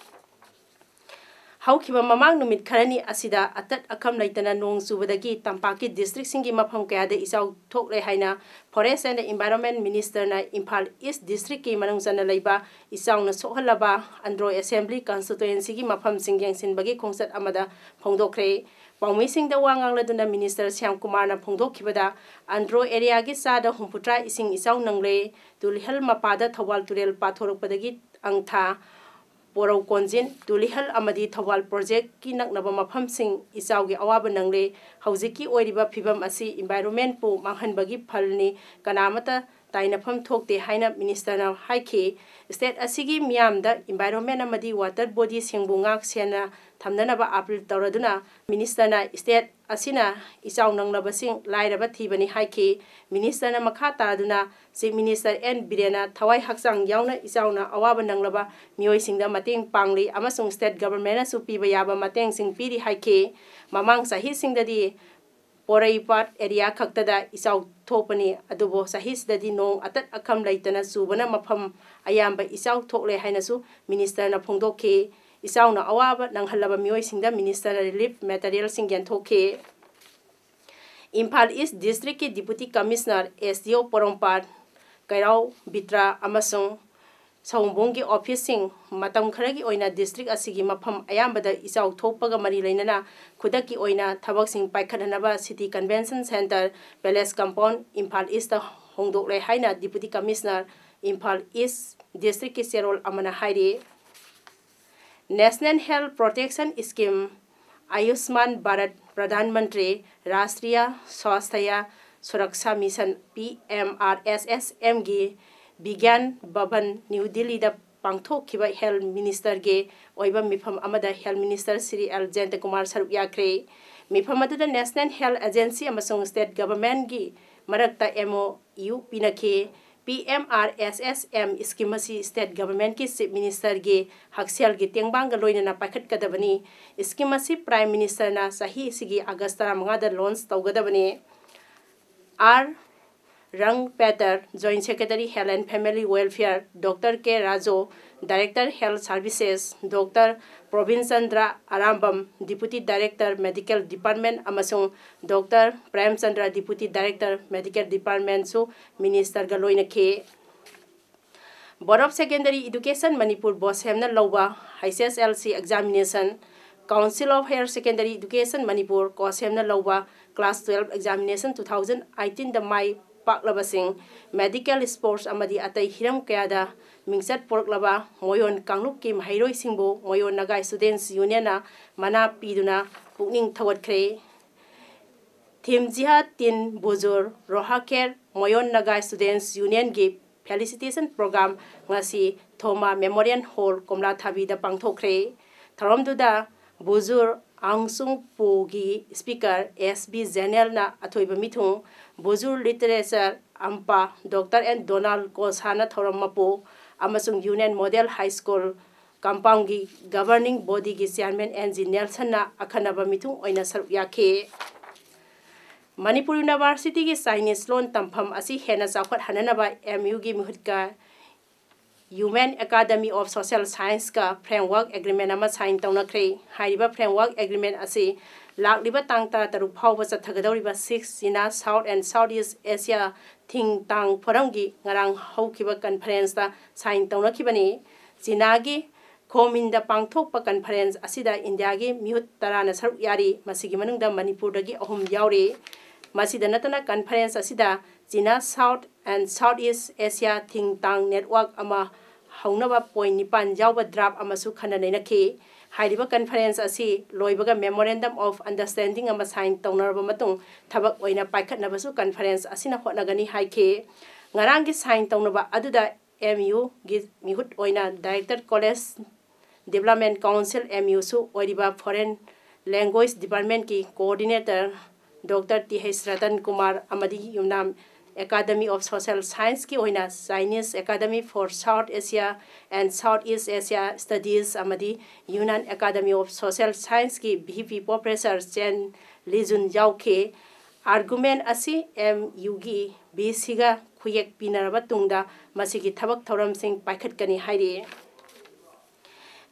ꯍꯧꯈꯤꯕ ꯃꯃꯥꯡ ꯅꯨꯃꯤꯠ ꯈꯔꯅꯤ ꯑꯁꯤꯗ ꯑꯇꯠ ꯑꯈꯝ ꯂꯩꯇꯅ ꯅꯣꯡ ꯆꯨꯕꯗꯒꯤ ꯇꯝꯄꯥꯛꯀꯤ districtꯁꯤꯡꯒꯤ ꯃꯐꯝ ꯀꯌꯥꯗ ꯏꯆꯥꯎ ꯊꯣꯛꯂꯦ ꯍꯥꯏꯅ Forest and Environment Ministerꯅ Imphal East Districtꯀꯤ ꯃꯅꯨꯡ ꯆꯟꯅ ꯂꯩꯕ ꯏꯆꯥꯎꯅ ꯁꯣꯛꯍꯜꯂꯕ ꯑꯟꯗ꯭ꯔꯣ Assembly Constituencyꯒꯤ ꯃꯐꯝꯁꯤꯡ ꯌꯦꯡꯁꯤꯟꯕꯒꯤ ꯈꯣꯡꯆꯠ ꯑꯃꯗ ꯐꯣꯡꯗꯣꯛꯈ꯭ꯔꯦ꯫ ꯄꯥꯎꯃꯤꯁꯤꯡꯗ ꯋꯥ ꯉꯥꯡꯂꯗꯨꯅ Minister ꯁ꯭ꯌꯥꯝ ꯀꯨꯃꯥꯔꯅ ꯐꯣꯡꯗꯣꯛꯈꯤꯕꯗ, ꯑꯟꯗ꯭ꯔꯣ areaꯒꯤ ꯆꯥꯗ ꯍꯨꯝꯐꯨꯇꯔꯥ ꯏꯁꯤꯡ ꯏꯆꯥꯎ ꯅꯪꯂꯦ꯫ ꯇꯨꯂꯤꯍꯜ ꯃꯄꯥꯗ ꯊꯧꯕꯥꯜ ꯇꯨꯔꯦꯜ ꯄꯥꯊꯣꯔꯛꯄꯗꯒꯤ ꯑꯪꯊꯥ, ꯄꯣꯔꯧ ꯀꯣꯟꯖꯤꯟ, ꯇꯨꯂꯤꯍꯜ ꯑꯃꯗꯤ ꯊꯧꯕꯥꯜ projectꯀꯤ ꯅꯛꯅꯕ ꯃꯐꯝꯁꯤꯡ ꯏꯆꯥꯎꯒꯤ ꯑꯋꯥꯕ ꯅꯪꯂꯦ꯫ ꯍꯧꯖꯤꯛꯀꯤ ꯑꯣꯏꯔꯤꯕ ꯐꯤꯕꯝ ꯑꯁꯤ environmentꯄꯨ ꯃꯥꯡꯍꯟꯕꯒꯤ ꯐꯜꯅꯤ, ꯀꯅꯥꯃꯠꯇ ꯇꯥꯏꯅꯐꯝ ꯊꯣꯛꯇꯦ ꯍꯥꯏꯅ Ministerꯅ ꯍꯥꯏꯈꯤ꯫ State ꯑꯁꯤꯒꯤ ꯃꯤꯌꯥꯝꯗ environment ꯑꯃꯗꯤ water bodyꯁꯤꯡꯕꯨ ꯉꯥꯛ ꯁꯦꯟꯅ ꯊꯝꯅꯅꯕ appeal ꯇꯧꯔꯗꯨꯅ Ministerꯅ state ꯑꯁꯤꯅ ꯏꯆꯥꯎ ꯅꯪꯂꯕꯁꯤꯡ ꯂꯥꯏꯔꯕ ꯊꯤꯕꯅꯤ ꯍꯥꯏꯈꯤ꯫ Ministerꯅ ꯃꯈꯥ ꯇꯥꯗꯨꯅ Chief Minister N ꯕꯤꯔꯦꯟꯅ ꯊꯋꯥꯏ ꯍꯛꯆꯥꯡ ꯌꯥꯎꯅ ꯏꯆꯥꯎꯅ ꯑꯋꯥꯕ ꯅꯪꯂꯕ ꯃꯤꯑꯣꯏꯁꯤꯡꯗ ꯃꯇꯦꯡ ꯄꯥꯡꯂꯤ ꯑꯃꯁꯨꯡ state governmentꯅꯁꯨ ꯄꯤꯕ ꯌꯥꯕ ꯃꯇꯦꯡꯁꯤꯡ ꯄꯤꯔꯤ ꯍꯥꯏꯈꯤ꯫ ꯃꯃꯥꯡ ꯆꯍꯤꯁꯤꯡꯗꯗꯤ ꯄꯣꯔꯩꯄꯥꯠ area ꯈꯛꯇꯗ ꯏꯆꯥꯎ ꯊꯣꯛꯄꯅꯤ, ꯑꯗꯨꯕꯨ ꯆꯍꯤꯁꯤꯗꯗꯤ ꯅꯣꯡ ꯑꯇꯠ ꯑꯈꯝ ꯂꯩꯇꯅ ꯆꯨꯕꯅ ꯃꯐꯝ ꯑꯌꯥꯝꯕ ꯏꯆꯥꯎ ꯊꯣꯛꯂꯦ ꯍꯥꯏꯅꯁꯨ Ministerꯅ ꯐꯣꯡꯗꯣꯛꯈꯤ꯫ ꯏꯆꯥꯎꯅ ꯑꯋꯥꯕ ꯅꯪꯍꯜꯂꯕ ꯃꯤꯑꯣꯏꯁꯤꯡꯗ Ministerꯅ relief materialꯁꯤꯡ ꯌꯦꯟꯊꯣꯛꯈꯤ꯫ Imphal East Districtꯀꯤ Deputy Commissioner, S D O ꯄꯣꯔꯣꯝꯄꯥꯠ, ꯀꯩꯔꯥꯎ ꯕꯤꯇ꯭ꯔꯥ ꯑꯃꯁꯨꯡ ꯁꯑꯣꯝꯕꯨꯡꯒꯤ officeꯁꯤꯡ ꯃꯇꯝ ꯈꯔꯒꯤ ꯑꯣꯏꯅ district ꯑꯁꯤꯒꯤ ꯃꯐꯝ ꯑꯌꯥꯝꯕꯗ ꯏꯆꯥꯎ ꯊꯣꯛꯄꯒ ꯃꯔꯤ ꯂꯩꯅꯅ ꯈꯨꯗꯛꯀꯤ ꯑꯣꯏꯅ ꯊꯕꯛꯁꯤꯡ ꯄꯥꯏꯈꯠꯅꯅꯕ City Convention Centre, Palace Compound, Imphal Eastꯇ ꯍꯣꯡꯗꯣꯛꯂꯦ ꯍꯥꯏꯅ Deputy Commissioner, ꯏꯝꯐꯥꯜ East Districtꯀꯤ ꯆꯦꯔꯣꯜ ꯑꯃꯅ ꯍꯥꯏꯔꯤ꯫ National Health Protection Scheme ꯑꯌꯨꯁꯃꯥꯟ Bharat Pradhan Mantri Rashtriya Swasthya Suraksha mission, P M R S S ꯑꯦꯝꯒꯤ ꯕꯤꯒ꯭ꯌꯥꯟ ꯚꯕꯟ, ꯅ꯭ꯌꯨ ꯗꯤꯜꯂꯤꯗ ꯄꯥꯡꯊꯣꯛꯈꯤꯕ ꯍꯦꯜꯊ ꯃꯤꯅꯤꯁꯇꯔꯒꯤ ꯑꯣꯏꯕ ꯃꯤꯐꯝ ꯑꯃꯗ health minister Shri L Jayanta Kumar ꯁꯔꯨꯛ ꯌꯥꯈ꯭ꯔꯦ꯫ ꯃꯤꯐꯝ ꯑꯗꯨꯗ ꯅꯦꯁꯅꯦꯜ ꯍꯦꯜꯊ ꯑꯦꯖꯦꯟꯁꯤ ꯑꯃꯁꯨꯡ ꯁ꯭ꯇꯦꯠ ꯒꯚꯔꯟꯃꯦꯟꯠꯀꯤ ꯃꯔꯛꯇ ꯑꯦꯝ ꯑꯣ ꯌꯨ ꯄꯤꯅꯈꯤ꯫ P M R S S M scheme ꯑꯁꯤ ꯁ꯭ꯇꯦꯠ ꯒꯚꯔꯟꯃꯦꯟꯠꯀꯤ ꯆꯤꯐ ꯃꯤꯅꯤꯁꯇꯔꯒꯤ ꯍꯛꯁꯦꯜꯒꯤ ꯇꯦꯡꯕꯥꯡꯒ ꯂꯣꯏꯅꯅ ꯄꯥꯏꯈꯠꯀꯗꯕꯅꯤ꯫ ꯁ꯭ꯀꯤꯝ ꯑꯁꯤ ꯄ꯭ꯔꯥꯏꯝ ꯃꯤꯅꯤꯁꯇꯔꯅ ꯆꯍꯤ ꯑꯁꯤꯒꯤ ꯑꯥꯒꯁ ꯇꯔꯥꯃꯉꯥꯗ ꯂꯣꯟꯆ ꯇꯧꯒꯗꯕꯅꯤ꯫ ꯑꯥꯔ ꯔꯪ Peter, joint secretary, health and family welfare, doctor K Raju, director, health services, doctor Probin Chandra Arambam, deputy director, medical department, ꯑꯃꯁꯨꯡ doctor Prem Chandra, deputy director, medical ꯗꯤꯄꯥꯔꯠꯃꯦꯟꯠꯁꯨ ꯃꯤꯅꯤꯁꯇꯔꯒ ꯂꯣꯏꯅꯈꯤ꯫ Board of Secondary Education Manipur, ꯕꯣꯁꯦꯝꯅ ꯂꯧꯕ H S L C examination, Council of Higher Secondary Education Manipur, ꯀꯣꯁꯦꯝꯅ ꯂꯧꯕ class twelfth examination two thousand ꯑꯩꯠꯇꯤꯟꯗ ꯃꯥꯏ ꯄꯥꯛꯂꯕꯁꯤꯡ, ꯃꯦꯗꯤꯀꯦꯜ, ꯁ꯭ꯄꯣꯔꯠꯁ ꯑꯃꯗꯤ ꯑꯇꯩ ꯍꯤꯔꯝ ꯀꯌꯥꯗ ꯃꯤꯡꯆꯠ ꯄꯨꯔꯛꯂꯕ ꯃꯣꯌꯣꯟ ꯀꯥꯡꯂꯨꯞꯀꯤ ꯃꯍꯩꯔꯣꯏꯁꯤꯡꯕꯨ ꯃꯣꯌꯣꯟ ꯅꯥꯒꯥ ꯁ꯭ꯇꯨꯗꯦꯟꯠꯁ ꯌꯨꯅꯤꯌꯟꯅ ꯃꯅꯥ ꯄꯤꯗꯨꯅ ꯄꯨꯛꯅꯤꯡ ꯊꯧꯒꯠꯈ꯭ꯔꯦ꯫ ꯊꯤꯝꯖꯤꯍꯥ ꯇꯤꯟ ꯕꯨꯖꯨꯔ ꯔꯣꯍꯥꯈꯦꯔ ꯃꯣꯌꯣꯟ ꯅꯥꯒꯥ ꯁ꯭ꯇꯨꯗꯦꯟꯠꯁ ꯌꯨꯅꯤꯌꯟꯒꯤ ꯐꯦꯂꯤꯁꯤꯇꯦꯁꯟ ꯄ꯭ꯔꯣꯒ꯭ꯔꯥꯝ ꯉꯁꯤ ꯊꯣꯃꯥ ꯃꯦꯃꯣꯔꯤꯌꯦꯜ ꯍꯣꯜ, ꯀꯣꯝꯂꯥꯊꯥꯕꯤꯗ ꯄꯥꯡꯊꯣꯛꯈ꯭ꯔꯦ꯫ ꯊꯧꯔꯝꯗꯨꯗ ꯕꯨꯖꯨꯔ ꯑꯪꯁꯨꯡ ꯄꯨꯒꯤ ꯁ꯭ꯄꯤꯀꯔ ꯑꯦꯁ ꯕꯤ ꯖꯦꯅꯦꯜꯅ ꯑꯊꯣꯏꯕ ꯃꯤꯊꯨꯡ, ꯕꯨꯖꯨꯔ ꯂꯤꯇꯔꯦꯆꯔ ꯑꯝꯄꯥ ꯗꯣꯛꯇꯔ ꯑꯦꯟ ꯗꯣꯅꯥꯜꯗ ꯀꯣꯁꯥꯅ ꯊꯧꯔꯝ ꯃꯄꯨ ꯑꯃꯁꯨꯡ ꯌꯨꯅꯤꯌꯟ ꯃꯣꯗꯦꯜ ꯍꯥꯏ ꯁ꯭ꯀꯨꯜ ꯀꯝꯄꯥꯎꯟꯒꯤ ꯒꯕꯔꯅꯤꯡ ꯕꯣꯗꯤꯒꯤ ꯆꯤꯌꯥꯔꯃꯦꯟ ꯑꯦꯟ ꯖꯤ ꯅꯦꯜꯁꯟꯅ ꯑꯈꯟꯅꯕ ꯃꯤꯊꯨꯡ ꯑꯣꯏꯅ ꯁꯔꯨꯛ ꯌꯥꯈꯤ꯫ ꯃꯅꯤꯄꯨꯔ ꯌꯨꯅꯤꯚꯔꯁꯤꯇꯤꯒꯤ ꯆꯥꯏꯅꯤꯁ ꯂꯣꯟ ꯇꯝꯐꯝ ꯑꯁꯤ ꯍꯦꯟꯅ ꯆꯥꯎꯈꯠꯍꯟꯅꯅꯕ ꯑꯦꯝ ꯌꯨꯒꯤ ꯃꯤꯍꯨꯠꯀ Human Academy of Social Science-ꯀ ꯐ꯭ꯔꯦꯝꯋꯥꯔꯛ ꯑꯦꯒ꯭ꯔꯤꯃꯦꯟ ꯑꯃ ꯁꯥꯏꯟ ꯇꯧꯅꯈ꯭ꯔꯦ꯫ ꯍꯥꯏꯔꯤꯕ ꯐ꯭ꯔꯦꯝꯋꯥꯔꯛ ꯑꯦꯒ꯭ꯔꯤꯃꯦꯟ ꯑꯁꯤ ꯂꯥꯛꯂꯤꯕ ꯇꯥꯡ ꯇꯔꯥꯇꯔꯨꯛ ꯐꯥꯎꯕ ꯆꯠꯊꯒꯗꯧꯔꯤꯕ ꯁꯤꯛꯁ China south and south east Asia think tank ꯐꯣꯔꯝꯒꯤ ꯉꯔꯥꯡ ꯍꯧꯈꯤꯕ ꯀꯟꯐꯔꯦꯟꯁꯇ ꯁꯥꯏꯟ ꯇꯧꯅꯈꯤꯕꯅꯤ꯫ ꯆꯤꯅꯥꯒꯤ ꯈꯣꯃꯤꯟꯗ ꯄꯥꯡꯊꯣꯛꯄ ꯀꯟꯐꯔꯦꯟꯁ ꯑꯁꯤꯗ ꯏꯟꯗꯤꯌꯥꯒꯤ ꯃꯤꯍꯨꯠ ꯇꯔꯥꯅ ꯁꯔꯨꯛ ꯌꯥꯔꯤ꯫ ꯃꯁꯤꯒꯤ ꯃꯅꯨꯡꯗ ꯃꯅꯤꯄꯨꯔꯗꯒꯤ ꯑꯍꯨꯝ ꯌꯥꯎꯔꯤ꯫ ꯃꯁꯤꯗ ꯅꯠꯇꯅ ꯀꯟꯐꯔꯦꯟꯁ ꯑꯁꯤꯗ China south and south east Asia think tank network ꯑꯃ ꯍꯧꯅꯕ ꯄꯣꯏꯟ ꯅꯤꯄꯥꯟ ꯌꯥꯎꯕ ꯗ꯭ꯔꯥꯐ ꯑꯃꯁꯨ ꯈꯟꯅ ꯅꯩꯅꯈꯤ꯫ ꯍꯥꯏꯔꯤꯕ conference ꯑꯁꯤ ꯂꯣꯏꯕꯒ memorandum of understanding ꯑꯃ sign ꯇꯧꯅꯔꯕ ꯃꯇꯨꯡ ꯊꯕꯛ ꯑꯣꯏꯅ ꯄꯥꯏꯈꯠꯅꯕꯁꯨ conference ꯑꯁꯤꯅ ꯍꯣꯠꯅꯒꯅꯤ ꯍꯥꯏꯈꯤ꯫ ꯉꯔꯥꯡꯒꯤ sign ꯇꯧꯅꯕ ꯑꯗꯨꯗ M U ꯒꯤ ꯃꯤꯍꯨꯠ ꯑꯣꯏꯅ Director College Development Council, M U ꯁꯨ ꯑꯣꯏꯔꯤꯕ Foreign Language Department ꯀꯤ Coordinator Doctor T H Ratan Kumar ꯑꯃꯗꯤ Yunnan Academy of Social Science ꯀꯤ ꯑꯣꯏꯅ Chinese Academy for South Asia and Southeast Asia Studies ꯑꯃꯗꯤ Yunnan Academy of Social Science ꯀꯤ V P Professor Chen Lijun ꯌꯥꯎꯈꯤ꯫ Argument ꯑꯁꯤ M U ꯒꯤ V C ꯒ ꯈꯨꯌꯦꯛ ꯄꯤꯅꯔꯕ ꯇꯨꯡꯗ ꯃꯁꯤꯒꯤ ꯊꯕꯛ ꯊꯧꯔꯝꯁꯤꯡ ꯄꯥꯏꯈꯠꯀꯅꯤ ꯍꯥꯏꯔꯤ꯫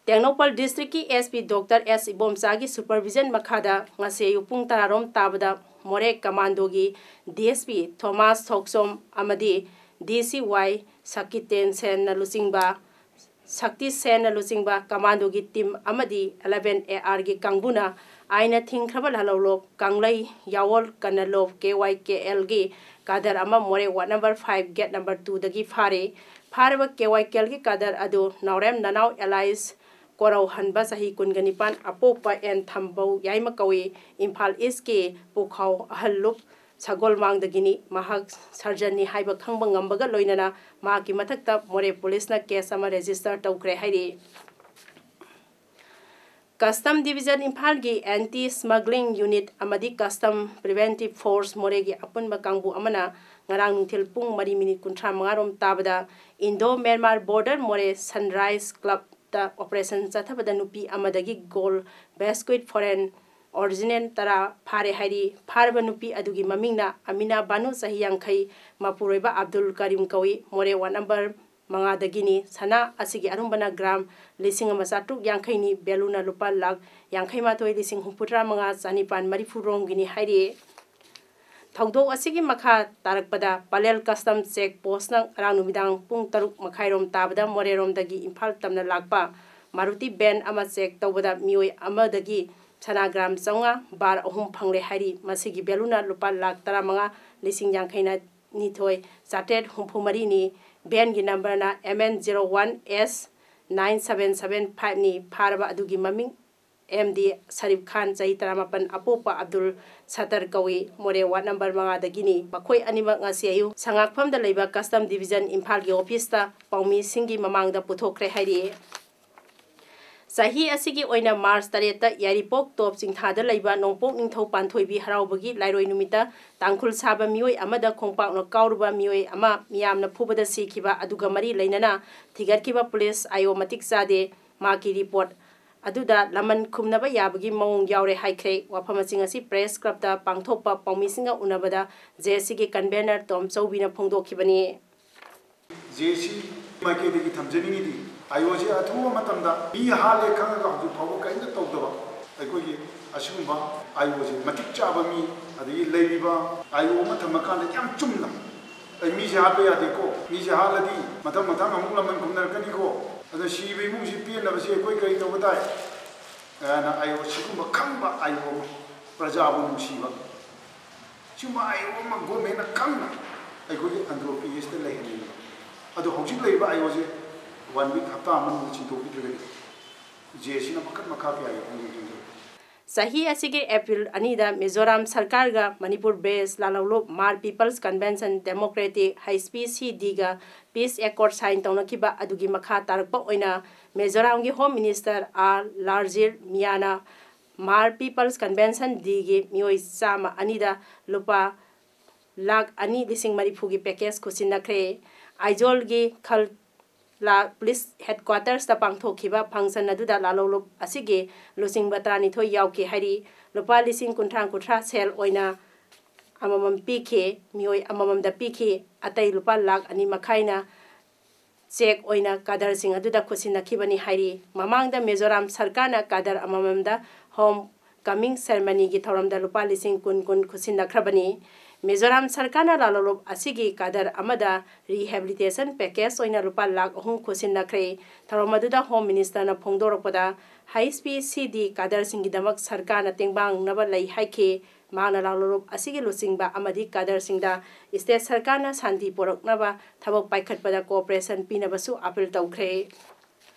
ꯇꯦꯡꯅꯧꯄꯜ district ꯀꯤ S P Doctor S ꯏꯕꯣꯝꯆꯥꯒꯤ supervision ꯃꯈꯥꯗ ꯉꯁꯤ ꯑꯌꯨꯛ ꯄꯨꯡ ꯇꯔꯥꯔꯣꯝ ꯇꯥꯕꯗ ꯃꯣꯔꯦ commando ꯒꯤ D S P Thomas ꯊꯣꯛꯆꯣꯝ ꯑꯃꯗꯤ D C Y ꯁꯀꯤꯇꯦꯟ ꯁꯦꯟꯅ ꯂꯨꯆꯤꯡꯕ, ꯁꯛꯇꯤ ꯁꯦꯟꯅ ꯂꯨꯆꯤꯡꯕ commando ꯒꯤ team ꯑꯃꯗꯤ eleven A R ꯒꯤ ꯀꯥꯡꯕꯨꯅ ꯑꯥꯏꯟꯅ ꯊꯤꯡꯈ꯭ꯔꯕ ꯂꯥꯂꯧꯂꯣꯞ ꯀꯪꯂꯩ ꯌꯥꯋꯣꯜ ꯀꯅꯂꯣꯞ K Y K L ꯒꯤ cadre ꯑꯃ ꯃꯣꯔꯦ ward number five gate number two ꯗꯒꯤ ꯐꯥꯔꯦ꯫ ꯐꯥꯔꯕ K Y K L ꯒꯤ cadre ꯑꯗꯨ ꯅꯥꯎꯔꯦꯝ ꯅꯅꯥꯎ alias ꯀꯣꯔꯧꯍꯟꯕ ꯆꯍꯤ ꯀꯨꯟꯒ ꯅꯤꯄꯥꯟ ꯑꯄꯣꯛꯄ N ꯊꯝꯕꯧ ꯌꯥꯏꯃ ꯀꯧꯏ꯫ ꯏꯝꯐꯥꯜ East ꯀꯤ ꯄꯨꯈꯥꯎ ꯑꯍꯜꯂꯨꯞ ꯁꯒꯣꯜꯃꯥꯡꯗꯒꯤꯅꯤ꯫ ꯃꯍꯥꯛ surgeon ꯅꯤ ꯍꯥꯏꯕ ꯈꯪꯕ ꯉꯝꯕꯒ ꯂꯣꯏꯅꯅ ꯃꯍꯥꯛꯀꯤ ꯃꯊꯛꯇ ꯃꯣꯔꯦ police ꯅ case ꯑꯃ register ꯇꯧꯈ꯭ꯔꯦ ꯍꯥꯏꯔꯤ꯫ Custom Division ꯏꯝꯐꯥꯜꯒꯤ Anti Smuggling Unit ꯑꯃꯗꯤ Custom Preventive Force ꯃꯣꯔꯦꯒꯤ ꯑꯄꯨꯟꯕ ꯀꯥꯡꯕꯨ ꯑꯃꯅ ꯉꯔꯥꯡ ꯅꯨꯡꯊꯤꯜ ꯄꯨꯡ ꯃꯔꯤ minute ꯀꯨꯟꯊ꯭ꯔꯥ ꯃꯉꯥ ꯔꯣꯝ ꯇꯥꯕꯗ Indo Myanmar Border ꯃꯣꯔꯦ Sunrise Club ꯇ operation ꯆꯠꯊꯕꯗ ꯅꯨꯄꯤ ꯑꯃꯗꯒꯤ gold biscuit foreign original ꯇꯔꯥ ꯐꯥꯔꯦ ꯍꯥꯏꯔꯤ꯫ ꯐꯥꯔꯕ ꯅꯨꯄꯤ ꯑꯗꯨꯒꯤ ꯃꯃꯤꯡꯅ ꯑꯃꯤꯅꯥ ꯕꯥꯅꯨ, ꯆꯍꯤ ꯌꯥꯡꯈꯩ, ꯃꯄꯨꯔꯣꯏꯕ ꯑꯕꯗꯨꯜ ꯀꯔꯤꯝ ꯀꯧꯏ, ꯃꯣꯔꯦ ward number ꯃꯉꯥꯗꯒꯤꯅꯤ꯫ ꯁꯅꯥ ꯑꯁꯤꯒꯤ ꯑꯔꯨꯝꯕꯅ gram ꯂꯤꯁꯤꯡ ꯑꯃ ꯆꯥꯇ꯭ꯔꯨꯛ ꯌꯥꯡꯈꯩꯅꯤ, value ꯅ ꯂꯨꯄꯥ ꯂꯥꯈ ꯌꯥꯡꯈꯩ ꯃꯥꯊꯣꯏ ꯂꯤꯁꯤꯡ ꯍꯨꯝꯐꯨꯇꯔꯥ ꯃꯉꯥ ꯆꯅꯤꯄꯥꯟ ꯃꯔꯤꯐꯨ ꯔꯣꯝꯒꯤꯅꯤ ꯍꯥꯏꯔꯤ꯫ ꯊꯧꯗꯣꯛ ꯑꯁꯤꯒꯤ ꯃꯈꯥ ꯇꯥꯔꯛꯄꯗ ꯄꯂꯦꯜ Custom Check Post ꯅ ꯉꯔꯥꯡ ꯅꯨꯃꯤꯗꯥꯡ ꯄꯨꯡ ꯇꯔꯨꯛ ꯃꯈꯥꯏꯔꯣꯝ ꯇꯥꯕꯗ ꯃꯣꯔꯦꯔꯣꯝꯗꯒꯤ ꯏꯝꯐꯥꯜ ꯇꯝꯅ ꯂꯥꯛꯄ ꯃꯥꯔꯨꯇꯤ van ꯑꯃ check ꯇꯧꯕꯗ ꯃꯤꯑꯣꯏ ꯑꯃꯗꯒꯤ ꯁꯅꯥ gram ꯆꯥꯝꯃꯉꯥ, bar ꯑꯍꯨꯝ ꯐꯪꯂꯦ ꯍꯥꯏꯔꯤ꯫ ꯃꯁꯤꯒꯤ value ꯅ ꯂꯨꯄꯥ ꯂꯥꯈ ꯇꯔꯥꯃꯉꯥ ꯂꯤꯁꯤꯡ ꯌꯥꯡꯈꯩ ꯅꯤꯊꯣꯏ ꯆꯥꯇ꯭ꯔꯦꯠ ꯍꯨꯝꯐꯨ ꯃꯔꯤꯅꯤ꯫ Van ꯒꯤ number ꯅ M N zero one S nine seven seven five ꯅꯤ꯫ ꯐꯥꯔꯕ ꯑꯗꯨꯒꯤ ꯃꯃꯤꯡ ꯑꯦꯝ ꯗꯤ ꯁꯔꯤꯐ ꯈꯥꯟ, ꯆꯍꯤ ꯇꯔꯥꯃꯥꯄꯟ, ꯑꯄꯣꯛꯄ ꯑꯕꯗꯨꯜ ꯁꯠꯇꯔ ꯀꯧꯏ꯫ ꯃꯣꯔꯦ ꯋꯥꯔꯗ ꯅꯝꯕꯔ ꯃꯉꯥꯗꯒꯤꯅꯤ꯫ ꯃꯈꯣꯏ ꯑꯅꯤꯃꯛ ꯉꯁꯤ ꯑꯌꯨꯛ ꯁꯉꯥꯛꯐꯝꯗ ꯂꯩꯕ ꯀꯁꯇꯝ ꯗꯤꯕꯤꯖꯟ ꯏꯝꯐꯥꯜꯒꯤ ꯑꯣꯐꯤꯁꯇ ꯄꯥꯎꯃꯤꯁꯤꯡꯒꯤ ꯃꯃꯥꯡꯗ ꯄꯨꯊꯣꯛꯈ꯭ꯔꯦ ꯍꯥꯏꯔꯤ꯫ ꯆꯍꯤ ꯑꯁꯤꯒꯤ ꯑꯣꯏꯅ ꯃꯥꯔꯆ ꯇꯔꯦꯠꯇ ꯌꯥꯏꯔꯤꯄꯣꯛ ꯇꯣꯞ ꯆꯤꯡꯊꯥꯗ ꯂꯩꯕ ꯅꯣꯡꯄꯣꯛ ꯅꯤꯡꯊꯧ ꯄꯥꯟꯊꯣꯏꯕꯤ ꯍꯔꯥꯎꯕꯒꯤ ꯂꯥꯏꯔꯣꯏ ꯅꯨꯃꯤꯠꯇ ꯇꯥꯡꯈꯨꯜ ꯁꯥꯕ ꯃꯤꯑꯣꯏ ꯑꯃꯗ ꯈꯣꯡꯄꯥꯛꯅ ꯀꯥꯎꯔꯨꯕ ꯃꯤꯑꯣꯏ ꯑꯃ ꯃꯤꯌꯥꯝꯅ ꯐꯨꯕꯗ ꯁꯤꯈꯤꯕ ꯑꯗꯨꯒ ꯃꯔꯤ ꯂꯩꯅꯅ ꯊꯤꯒꯠꯈꯤꯕ ꯄꯨꯂꯤꯁ ꯑꯥꯏ ꯑꯣ ꯃꯇꯤꯛ ꯆꯥꯗꯦ꯫ ꯃꯍꯥꯛꯀꯤ ꯔꯤꯄꯣꯔꯠ ꯑꯗꯨꯗ ꯂꯃꯟ ꯈꯨꯝꯅꯕ ꯌꯥꯕꯒꯤ ꯃꯑꯣꯡ ꯌꯥꯎꯔꯦ ꯍꯥꯏꯈ꯭ꯔꯦ꯫ ꯋꯥꯐꯝ ꯑꯁꯤꯡ ꯑꯁꯤ ꯄ꯭ꯔꯦꯁ ꯀ꯭ꯂꯕꯇ ꯄꯥꯡꯊꯣꯛꯄ ꯄꯥꯎꯃꯤꯁꯤꯡꯒ ꯎꯅꯕꯗ ꯖꯦ ꯑꯦ ꯁꯤꯒꯤ ꯀꯟꯚꯦꯅꯔ ꯇꯣꯝ ꯆꯧꯕꯤꯅ ꯐꯣꯡꯗꯣꯛꯈꯤꯕꯅꯤ꯫ ꯖꯦ ꯑꯦ ꯁꯤ ꯃꯥꯏꯀꯩꯗꯒꯤ ꯊꯝꯖꯅꯤꯡꯉꯤꯗꯤ, ꯑꯥꯏ ꯑꯣꯁꯦ ꯑꯊꯨꯕ ꯃꯇꯝꯗ ꯃꯤ ꯍꯥꯠꯂꯦ ꯈꯪꯉꯒ ꯍꯧꯖꯤꯛ ꯐꯥꯎꯕ ꯀꯔꯤꯝꯇ ꯇꯧꯗꯕ ꯑꯩꯈꯣꯏꯒꯤ ꯑꯁꯤꯒꯨꯝꯕ ꯑꯥꯏ ꯑꯣꯁꯦ ꯃꯇꯤꯛ ꯆꯥꯕ ꯃꯤ, ꯑꯗꯒꯤ ꯂꯩꯔꯤꯕ ꯑꯥꯏ ꯑꯣ ꯑꯃ ꯊꯝꯃꯀꯥꯟꯗ ꯌꯥꯝ ꯆꯨꯝꯅ, "ꯑꯩ ꯃꯤꯁꯦ ꯍꯥꯠꯄ ꯌꯥꯗꯦꯀꯣ, ꯃꯤꯁꯦ ꯍꯥꯠꯂꯗꯤ ꯃꯊꯪ ꯃꯊꯪ ꯑꯃꯨꯛ ꯂꯃꯟ ꯈꯨꯝꯅꯔꯛꯀꯅꯤꯀꯣ, ꯑꯗꯨꯅ ꯁꯤꯕ ꯏꯃꯨꯡꯁꯤ ꯄꯦꯟꯅꯕꯁꯤ ꯑꯩꯈꯣꯏ ꯀꯔꯤ ꯇꯧꯕ ꯇꯥꯏ?" ꯍꯥꯏꯅ ꯑꯥꯏ ꯑꯣ ꯁꯤꯒꯨꯝꯕ ꯈꯪꯕ ꯑꯥꯏ ꯑꯣ ꯑꯃ, ꯄ꯭ꯔꯖꯥꯕꯨ ꯅꯨꯡꯁꯤꯕ, ꯁꯤꯒꯨꯝꯕ ꯑꯥꯏ ꯑꯣ ꯑꯃ ꯒꯣꯔꯃꯦꯟꯅ ꯈꯪꯅ ꯑꯩꯈꯣꯏꯒꯤ ꯑꯟꯗ꯭ꯔꯣ ꯄꯤ ꯑꯦꯁꯇ ꯂꯩꯍꯟꯅꯤꯡꯕ꯫ ꯑꯗꯣ ꯍꯧꯖꯤꯛ ꯂꯩꯔꯤꯕ ꯑꯥꯏ ꯑꯣꯁꯦ ꯋꯥꯟ ꯋꯤꯛ, ꯍꯞꯇꯥ ꯑꯃ ꯃꯅꯨꯡꯗ ꯆꯤꯡꯊꯣꯛꯄꯤꯗ꯭ꯔꯒꯗꯤ ꯖꯦ ꯑꯦ ꯁꯤꯅ ꯃꯈꯜ ꯃꯈꯥ ꯀꯌꯥꯒꯤ ꯍꯣꯡꯗꯣꯛ ꯍꯣꯡꯖꯤꯟ ꯇꯧꯔꯛꯀꯅꯤ꯫ ꯆꯍꯤ ꯑꯁꯤꯒꯤ ꯑꯦꯄ꯭ꯔꯤꯜ ꯑꯅꯤꯗ ꯃꯤꯖꯣꯔꯥꯝ ꯁꯔꯀꯥꯔꯒ ꯃꯅꯤꯄꯨꯔ ꯕꯦꯁ ꯂꯥꯜꯍꯧꯂꯨꯞ Hmar people's convention democratic, H P C ꯗꯤꯒ ꯄꯤꯁ ꯑꯦꯀꯣꯔꯗ ꯁꯥꯏꯟ ꯇꯧꯅꯈꯤꯕ ꯑꯗꯨꯒꯤ ꯃꯈꯥ ꯇꯥꯔꯛꯄ ꯑꯣꯏꯅ ꯃꯤꯖꯣꯔꯥꯝꯒꯤ ꯍꯣꯝ ꯃꯤꯅꯤꯁꯇꯔ ꯑꯥꯔ ꯂꯥꯔꯖꯤꯔ ꯃꯤꯌꯥꯅ ꯃꯥꯔ ꯄꯤꯄꯜꯁ ꯀꯟꯚꯦꯟꯁꯟ ꯗꯤꯒꯤ ꯃꯤꯑꯣꯏ ꯆꯥꯝꯃ ꯑꯅꯤꯗ ꯂꯨꯄꯥ ꯂꯥꯈ ꯑꯅꯤ ꯂꯤꯁꯤꯡ ꯃꯔꯤꯐꯨꯒꯤ ꯄꯦꯀꯦꯖ ꯈꯨꯠꯁꯤꯟꯅꯈ꯭ꯔꯦ꯫ ꯑꯥꯏꯖꯣꯜꯒꯤ ꯈꯜ ꯂꯥ ꯄꯨꯂꯤꯁ ꯍꯦꯗꯀ꯭ꯋꯥꯇꯔꯁꯇ ꯄꯥꯡꯊꯣꯛꯈꯤꯕ ꯐꯪꯁꯟ ꯑꯗꯨꯗ ꯂꯥꯜꯍꯧꯂꯨꯞ ꯑꯁꯤꯒꯤ ꯂꯨꯆꯤꯡꯕ ꯇꯔꯥꯅꯤꯊꯣꯏ ꯌꯥꯎꯈꯤ ꯍꯥꯏꯔꯤ꯫ ꯂꯨꯄꯥ ꯂꯤꯁꯤꯡ ꯀꯨꯟꯊ꯭ꯔꯥ ꯀꯨꯟꯊ꯭ꯔꯥ ꯁꯦꯜ ꯑꯣꯏꯅ ꯑꯃꯃꯝ ꯄꯤꯈꯤ, ꯃꯤꯑꯣꯏ ꯑꯃꯃꯝꯗ ꯄꯤꯈꯤ꯫ ꯑꯇꯩ ꯂꯨꯄꯥ ꯂꯥꯈ ꯑꯅꯤ ꯃꯈꯥꯏꯅ ꯆꯦꯛ ꯑꯣꯏꯅ ꯀꯥꯗꯔꯁꯤꯡ ꯑꯗꯨꯗ ꯈꯨꯠꯁꯤꯟꯅꯈꯤꯕꯅꯤ ꯍꯥꯏꯔꯤ꯫ ꯃꯃꯥꯡꯗ ꯃꯤꯖꯣꯔꯥꯝ ꯁꯔꯀꯥꯔꯅ ꯀꯥꯗꯔ ꯑꯃꯃꯝꯗ ꯍꯣꯝ ꯀꯃꯤꯡ ꯁꯦꯔꯃꯅꯤꯒꯤ ꯊꯧꯔꯝꯗ ꯂꯨꯄꯥ ꯂꯤꯁꯤꯡ ꯀꯨꯟ ꯀꯨꯟ ꯈꯨꯠꯁꯤꯟꯅꯈ꯭ꯔꯕꯅꯤ꯫ ꯃꯤꯖꯣꯔꯥꯝ ꯁꯔꯀꯥꯔꯅ ꯂꯥꯜꯍꯧꯂꯨꯞ ꯑꯁꯤꯒꯤ ꯀꯥꯗꯔ ꯑꯃꯗ ꯔꯤꯍꯦꯕꯤꯂꯤꯇꯦꯁꯟ ꯄꯦꯀꯦꯖ ꯑꯣꯏꯅ ꯂꯨꯄꯥ ꯂꯥꯈ ꯑꯍꯨꯝ ꯈꯨꯠꯁꯤꯟꯅꯈ꯭ꯔꯦ꯫ ꯊꯧꯔꯝ ꯑꯗꯨꯗ ꯍꯣꯝ ꯃꯤꯅꯤꯁꯇꯔꯅ ꯐꯣꯡꯗꯣꯔꯛꯄꯗ, ꯍꯩꯆ ꯄꯤ ꯁꯤ ꯗꯤ ꯀꯥꯗꯔꯁꯤꯡꯒꯤꯗꯃꯛ ꯁꯔꯀꯥꯔꯅ ꯇꯦꯡꯕꯥꯡꯅꯕ ꯂꯩ ꯍꯥꯏꯈꯤ꯫ ꯃꯍꯥꯛꯅ ꯂꯥꯜꯍꯧꯂꯨꯞ ꯑꯁꯤꯒꯤ ꯂꯨꯆꯤꯡꯕ ꯑꯃꯗꯤ ꯀꯥꯗꯔꯁꯤꯡꯗ ꯁ꯭ꯇꯦꯠ ꯁꯔꯀꯥꯔꯅ ꯁꯥꯟꯇꯤ ꯄꯨꯔꯛꯅꯕ ꯊꯕꯛ ꯄꯥꯏꯈꯠꯄꯗ ꯀꯣꯑꯣꯄꯔꯦꯁꯟ ꯄꯤꯅꯕꯁꯨ ꯑꯥꯄꯤꯜ ꯇꯧꯈ꯭ꯔꯦ꯫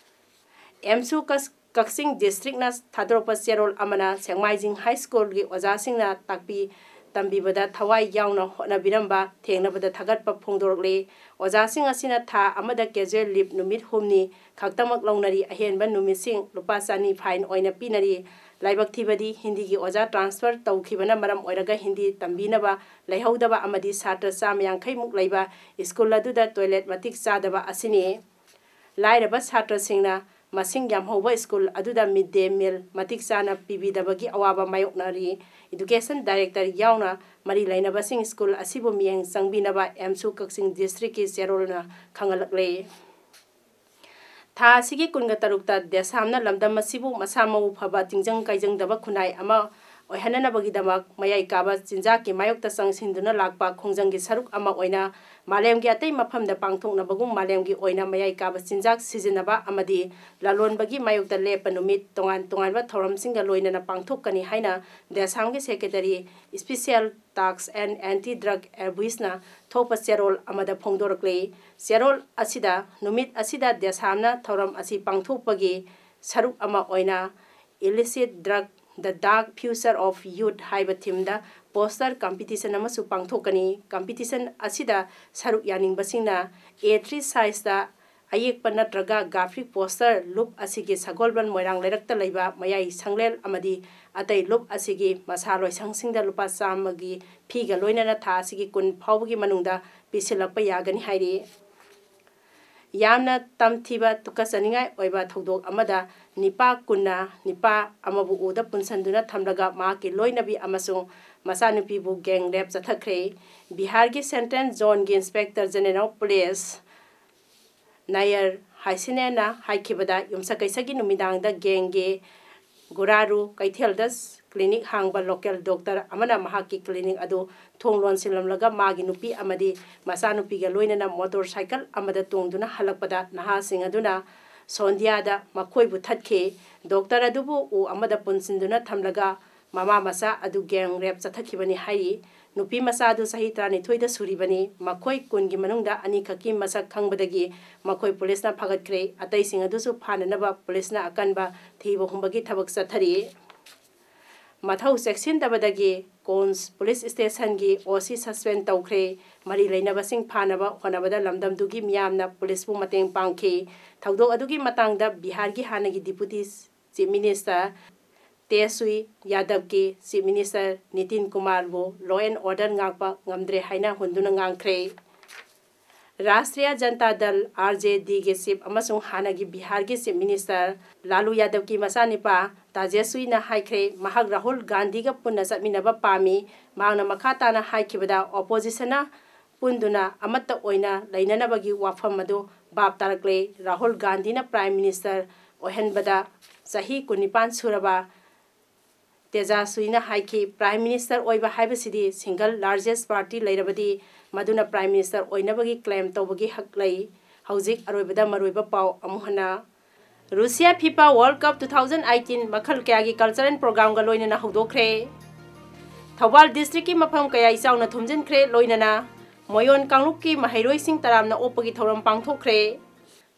ꯑꯦꯝꯁꯨ ꯀꯛꯆꯤꯡ ꯗꯤꯁꯇ꯭ꯔꯤꯛꯅ ꯊꯥꯗꯣꯔꯛꯄ ꯆꯦꯔꯣꯜ ꯑꯃꯅ ꯁꯦꯛꯃꯥꯏꯖꯤꯡ ꯍꯥꯏ ꯁ꯭ꯀꯨꯜꯒꯤ ꯑꯣꯖꯥꯁꯤꯡꯅ ꯇꯥꯛꯄꯤ ꯇꯝꯕꯤꯕꯗ ꯊꯋꯥꯏ ꯌꯥꯎꯅ ꯍꯣꯠꯅꯕꯤꯔꯝꯕ ꯊꯦꯡꯅꯕꯗ ꯊꯥꯒꯠꯄ ꯐꯣꯡꯗꯣꯔꯛꯂꯤ꯫ ꯑꯣꯖꯥꯁꯤꯡ ꯑꯁꯤꯅ ꯊꯥ ꯑꯃꯗ casual leave ꯅꯨꯃꯤꯠ ꯍꯨꯝꯅꯤ ꯈꯛꯇꯃꯛ ꯂꯧꯅꯔꯤ꯫ ꯑꯍꯦꯟꯕ ꯅꯨꯃꯤꯠꯁꯤꯡ ꯂꯨꯄꯥ ꯆꯅꯤ fine ꯑꯣꯏꯅ ꯄꯤꯅꯔꯤ꯫ ꯂꯥꯏꯕꯛ ꯊꯤꯕꯗꯤ ꯍꯤꯟꯗꯤꯒꯤ ꯑꯣꯖꯥ transfer ꯇꯧꯈꯤꯕꯅ ꯃꯔꯝ ꯑꯣꯏꯔꯒ ꯍꯤꯟꯗꯤ ꯇꯝꯕꯤꯅꯕ ꯂꯩꯍꯧꯗꯕ ꯑꯃꯗꯤ ꯁꯥꯇ꯭ꯔ ꯆꯥꯝꯃ ꯌꯥꯡꯈꯩ ꯃꯨꯛ ꯂꯩꯕ ꯁ꯭ꯀꯨꯜ ꯑꯗꯨꯗ toilet ꯃꯇꯤꯛ ꯆꯥꯗꯕ ꯑꯁꯤꯅꯤ꯫ ꯂꯥꯏꯔꯕ ꯁꯥꯇ꯭ꯔꯁꯤꯡꯅ ꯃꯁꯤꯡ ꯌꯥꯝꯍꯧꯕ ꯁ꯭ꯀꯨꯜ ꯑꯗꯨꯗ mid day meal ꯃꯇꯤꯛ ꯆꯥꯅ ꯄꯤꯕꯤꯗꯕꯒꯤ ꯑꯋꯥꯕ ꯃꯥꯌꯣꯛꯅꯔꯤ꯫ Education Director ꯌꯥꯎꯅ ꯃꯔꯤ ꯂꯩꯅꯕꯁꯤꯡ ꯁ꯭ꯀꯨꯜ ꯑꯁꯤꯕꯨ ꯃꯤꯠꯌꯦꯡ ꯆꯪꯕꯤꯅꯕ ꯑꯦꯝꯁꯨ ꯀꯛꯆꯤꯡ ꯗꯤꯁꯇ꯭ꯔꯤꯛꯀꯤ ꯆꯦꯔꯣꯜꯅ ꯈꯪꯍꯜꯂꯛꯂꯦ꯫ ꯊꯥ ꯑꯁꯤꯒꯤ ꯀꯨꯟꯒ ꯇꯔꯨꯛꯇ ꯗꯦꯁꯥꯝꯅ ꯂꯝꯗꯝ ꯑꯁꯤꯕꯨ ꯃꯁꯥ ꯃꯎ ꯐꯕ, ꯇꯤꯡꯖꯪ ꯀꯥꯏꯖꯪꯗꯕ ꯈꯨꯟꯅꯥꯏ ꯑꯃ ꯑꯣꯏꯍꯟꯅꯅꯕꯒꯤꯗꯃꯛ ꯃꯌꯥꯏ ꯀꯥꯕ ꯆꯤꯟꯖꯥꯛꯀꯤ ꯃꯥꯌꯣꯛꯇ ꯆꯪꯁꯤꯟꯗꯨꯅ ꯂꯥꯛꯄ ꯈꯣꯡꯖꯪꯒꯤ ꯁꯔꯨꯛ ꯑꯃ ꯑꯣꯏꯅ ꯃꯥꯂꯦꯝꯒꯤ ꯑꯇꯩ ꯃꯐꯝꯗ ꯄꯥꯡꯊꯣꯛꯅꯕꯒꯨꯝ ꯃꯥꯂꯦꯝꯒꯤ ꯑꯣꯏꯅ ꯃꯌꯥꯏ ꯀꯥꯕ ꯆꯤꯟꯖꯥꯛ ꯁꯤꯖꯤꯟꯅꯕ ꯑꯃꯗꯤ ꯂꯂꯣꯟꯕꯒꯤ ꯃꯥꯌꯣꯛꯇ ꯂꯦꯞꯄ ꯅꯨꯃꯤꯠ ꯇꯣꯉꯥꯟ ꯇꯣꯉꯥꯟꯕ ꯊꯧꯔꯝꯁꯤꯡꯒ ꯂꯣꯏꯅꯅ ꯄꯥꯡꯊꯣꯛꯀꯅꯤ ꯍꯥꯏꯅ ꯗꯦꯁꯥꯝꯒꯤ Secretary, Special Task and Anti Drug Abuse ꯅ ꯊꯣꯛꯄ ꯆꯦꯔꯣꯜ ꯑꯃꯗ ꯐꯣꯡꯗꯣꯔꯛꯂꯤ꯫ ꯆꯦꯔꯣꯜ ꯑꯁꯤꯗ ꯅꯨꯃꯤꯠ ꯑꯁꯤꯗ ꯗꯦꯁꯥꯝꯅ ꯊꯧꯔꯝ ꯑꯁꯤ ꯄꯥꯡꯊꯣꯛꯄꯒꯤ ꯁꯔꯨꯛ ꯑꯃ ꯑꯣꯏꯅ Illicit Drug, The Dark Future of Youth ꯍꯥꯏꯕ theme ꯗ poster competition ꯑꯃꯁꯨ ꯄꯥꯡꯊꯣꯛꯀꯅꯤ꯫ Competition ꯑꯁꯤꯗ ꯁꯔꯨꯛ ꯌꯥꯅꯤꯡꯕꯁꯤꯡꯅ A three size ꯇ ꯑꯌꯦꯛꯄ ꯅꯠꯇ꯭ꯔꯒ graphic poster ꯂꯨꯞ ꯑꯁꯤꯒꯤ ꯁꯒꯣꯜꯕꯟ ꯃꯣꯏꯔꯥꯡ ꯂꯩꯔꯛꯇ ꯂꯩꯕ ꯃꯌꯥꯏ ꯁꯪꯂꯦꯟ ꯑꯃꯗꯤ ꯑꯇꯩ ꯂꯨꯞ ꯑꯁꯤꯒꯤ ꯃꯁꯥ ꯂꯣꯏꯁꯪꯁꯤꯡꯗ ꯂꯨꯄꯥ ꯆꯥꯝꯃꯒꯤ fee ꯒ ꯂꯣꯏꯅꯅ ꯊꯥ ꯑꯁꯤꯒꯤ ꯀꯨꯟ ꯐꯥꯎꯕꯒꯤ ꯃꯅꯨꯡꯗ ꯄꯤꯁꯤꯜꯂꯛꯄ ꯌꯥꯒꯅꯤ ꯍꯥꯏꯔꯤ꯫ ꯌꯥꯝꯅ ꯇꯝꯊꯤꯕ ꯇꯨꯀꯠꯆꯅꯤꯡꯉꯥꯏ ꯑꯣꯏꯕ ꯊꯧꯗꯣꯛ ꯑꯃꯗ ꯅꯤꯄꯥ ꯀꯨꯟꯅ ꯅꯤꯄꯥ ꯑꯃꯕꯨ ꯎꯗ ꯄꯨꯟꯁꯤꯟꯗꯨꯅ ꯊꯝꯂꯒ ꯃꯍꯥꯛꯀꯤ ꯂꯣꯏꯅꯕꯤ ꯑꯃꯁꯨꯡ ꯃꯆꯥꯅꯨꯄꯤꯕꯨ gang rape ꯆꯠꯊꯈ꯭ꯔꯦ꯫ ꯕꯤꯍꯥꯔꯒꯤ Central Zone ꯒꯤ Inspector General of Police ꯅꯌꯔ ꯍꯥꯏꯁꯤꯅꯦꯅ ꯍꯥꯏꯈꯤꯕꯗ, ꯌꯨꯝꯁꯀꯩꯁꯒꯤ ꯅꯨꯃꯤꯗꯥꯡꯗ gang ꯒꯤ ꯒꯨꯔꯥꯔꯨ ꯀꯩꯊꯦꯜꯗ clinic ꯍꯥꯡꯕ local doctor ꯑꯃꯅ ꯃꯍꯥꯛꯀꯤ clinic ꯑꯗꯨ ꯊꯣꯡ ꯂꯣꯟꯁꯤꯜꯂꯝꯂꯒ ꯃꯥꯒꯤ ꯅꯨꯄꯤ ꯑꯃꯗꯤ ꯃꯆꯥꯅꯨꯄꯤꯒ ꯂꯣꯏꯅꯅ motorcycle ꯑꯃꯗ ꯇꯣꯡꯗꯨꯅ ꯍꯜꯂꯛꯄꯗ ꯅꯍꯥꯁꯤꯡ ꯑꯗꯨꯅ ꯁꯣꯟꯙꯤꯌꯥꯗ ꯃꯈꯣꯏꯕꯨ ꯊꯠꯈꯤ꯫ Doctor ꯑꯗꯨꯕꯨ ꯎ ꯑꯃꯗ ꯄꯨꯟꯁꯤꯟꯗꯨꯅ ꯊꯝꯂꯒ ꯃꯃꯥ ꯃꯆꯥ ꯑꯗꯨ gang rape ꯆꯠꯊꯈꯤꯕꯅꯤ ꯍꯥꯏꯔꯤ꯫ ꯅꯨꯄꯤ ꯃꯆꯥ ꯑꯗꯨ ꯆꯍꯤ ꯇꯔꯥꯅꯤꯊꯣꯏꯗ ꯁꯨꯔꯤꯕꯅꯤ꯫ ꯃꯈꯣꯏ ꯀꯨꯟꯒꯤ ꯃꯅꯨꯡꯗ ꯑꯅꯤꯈꯛꯀꯤ ꯃꯁꯛ ꯈꯪꯕꯗꯒꯤ ꯃꯈꯣꯏ ꯄꯨꯂꯤꯁꯅ ꯐꯥꯒꯠꯈ꯭ꯔꯦ꯫ ꯑꯇꯩꯁꯤꯡ ꯑꯗꯨꯁꯨ ꯐꯥꯅꯅꯕ ꯄꯨꯂꯤꯁꯅ ꯑꯀꯟꯕ ꯊꯤꯕ ꯍꯨꯝꯕꯒꯤ ꯊꯕꯛ ꯆꯠꯊꯔꯤ꯫ ꯃꯊꯧ ꯆꯦꯛꯁꯤꯟꯗꯕꯗꯒꯤ ꯀꯣꯟꯁ ꯄꯨꯂꯤꯁ ꯁ꯭ꯇꯦꯁꯟꯒꯤ ꯑꯣ ꯁꯤ ꯁꯁꯄꯦꯟ ꯇꯧꯈ꯭ꯔꯦ꯫ ꯃꯔꯤ ꯂꯩꯅꯕꯁꯤꯡ ꯐꯥꯅꯕ ꯍꯣꯠꯅꯕꯗ ꯂꯝꯗꯝꯗꯨꯒꯤ ꯃꯤꯌꯥꯝꯅ ꯄꯨꯂꯤꯁꯄꯨ ꯃꯇꯦꯡ ꯄꯥꯡꯈꯤ꯫ ꯊꯧꯗꯣꯛ ꯑꯗꯨꯒꯤ ꯃꯇꯥꯡꯗ ꯕꯤꯍꯥꯔꯒꯤ ꯍꯥꯟꯅꯒꯤ ꯗꯤꯄꯨꯇꯤ ꯆꯤꯐ ꯃꯤꯅꯤꯁꯇꯔ ꯇꯦꯖꯁ꯭ꯋꯤ ꯌꯥꯗꯕꯀꯤ ꯆꯤꯐ ꯃꯤꯅꯤꯁꯇꯔ ꯅꯤꯇꯤꯟ ꯀꯨꯃꯥꯔꯕꯨ law and order ꯉꯥꯛꯄ ꯉꯝꯗ꯭ꯔꯦ ꯍꯥꯏꯅ ꯍꯨꯟꯗꯨꯅ ꯉꯥꯡꯈ꯭ꯔꯦ꯫ ꯔꯥꯁꯇ꯭ꯔꯤꯌꯥ ꯖꯟꯇꯥ ꯗꯜ, ꯑꯥꯔ ꯖꯦ ꯗꯤꯒꯤ ꯆꯤꯐ ꯑꯃꯁꯨꯡ ꯍꯥꯟꯅꯒꯤ ꯕꯤꯍꯥꯔꯒꯤ ꯆꯤꯐ ꯃꯤꯅꯤꯁꯇꯔ ꯂꯥꯂꯨ ꯌꯥꯗꯕꯀꯤ ꯃꯆꯥꯅꯤꯄꯥ ꯇꯥꯖꯦꯁ꯭ꯋꯤꯅ ꯍꯥꯏꯈ꯭ꯔꯦ, ꯃꯍꯥꯛ ꯔꯥꯍꯨꯜ ꯒꯥꯟꯙꯤꯒ ꯄꯨꯟꯅ ꯆꯠꯃꯤꯟꯅꯕ ꯄꯥꯝꯃꯤ꯫ ꯃꯍꯥꯛꯅ ꯃꯈꯥ ꯇꯥꯅ ꯍꯥꯏꯈꯤꯕꯗ, ꯑꯣꯄꯣꯖꯤꯁꯟꯅ ꯄꯨꯟꯗꯨꯅ ꯑꯃꯠꯇ ꯑꯣꯏꯅ ꯂꯩꯅꯅꯕꯒꯤ ꯋꯥꯐꯝ ꯑꯗꯨ ꯚꯥꯞ ꯇꯥꯔꯛꯂꯦ꯫ ꯔꯥꯍꯨꯜ ꯒꯥꯟꯙꯤꯅ ꯄ꯭ꯔꯥꯏꯝ ꯃꯤꯅꯤꯁꯇꯔ ꯑꯣꯏꯍꯟꯕꯗ ꯆꯍꯤ ꯀꯨꯟꯅꯤꯄꯥꯟ ꯁꯨꯔꯕ ꯇꯦꯖꯥꯁ꯭ꯋꯤꯅ ꯍꯥꯏꯈꯤ, ꯄ꯭ꯔꯥꯏꯝ ꯃꯤꯅꯤꯁꯇꯔ ꯑꯣꯏꯕ ꯍꯥꯏꯕꯁꯤꯗꯤ ꯁꯤꯡꯒꯜ ꯂꯥꯔꯖꯦꯁ ꯄꯥꯔꯇꯤ ꯂꯩꯔꯕꯗꯤ ꯃꯗꯨꯅ ꯄ꯭ꯔꯥꯏꯝ ꯃꯤꯅꯤꯁꯇꯔ ꯑꯣꯏꯅꯕꯒꯤ ꯀ꯭ꯂꯦꯝ ꯇꯧꯕꯒꯤ ꯍꯛ ꯂꯩ꯫ ꯍꯧꯖꯤꯛ ꯑꯔꯣꯏꯕꯗ ꯃꯔꯨꯑꯣꯏꯕ ꯄꯥꯎ ꯑꯃꯨꯛ ꯍꯟꯅ꯫ Russia FIFA world cup two thousand eighteen ꯃꯈꯜ ꯀꯌꯥꯒꯤ ꯀꯜꯆꯔꯦꯜ ꯄ꯭ꯔꯣꯒ꯭ꯔꯥꯝꯒ ꯂꯣꯏꯅꯅ ꯍꯧꯗꯣꯛꯈ꯭ꯔꯦ꯫ ꯊꯧꯕꯥꯜ ꯗꯤꯁꯇ꯭ꯔꯤꯛꯀꯤ ꯃꯐꯝ ꯀꯌꯥ ꯏꯆꯥꯎꯅ ꯊꯨꯝꯖꯤꯟꯈ꯭ꯔꯦ, ꯂꯣꯏꯅꯅ ꯃꯣꯌꯣꯟ ꯀꯥꯡꯂꯨꯞꯀꯤ ꯃꯍꯩꯔꯣꯏꯁꯤꯡ ꯇꯔꯥꯝꯅ ꯑꯣꯛꯄꯒꯤ ꯊꯧꯔꯝ ꯄꯥꯡꯊꯣꯛꯈ꯭ꯔꯦ꯫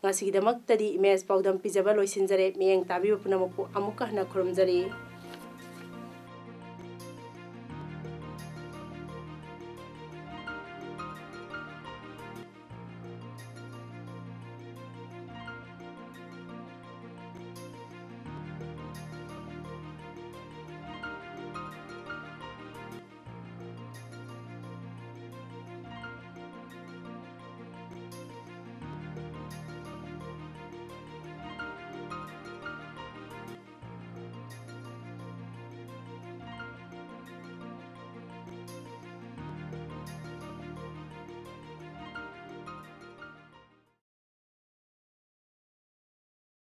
ꯉꯁꯤꯒꯤꯗꯃꯛꯇꯗꯤ ꯏꯃꯦꯖ ꯄꯥꯎꯗꯝ ꯄꯤꯖꯕ ꯂꯣꯏꯁꯤꯟꯖꯔꯦ꯫ ꯃꯤꯠꯌꯦꯡ ꯇꯥꯕꯤꯕ ꯄꯨꯝꯅꯃꯛꯄꯨ ꯑꯃꯨꯛꯀ ꯍꯟꯅ ꯈꯨꯔꯨꯝꯖꯔꯤ꯫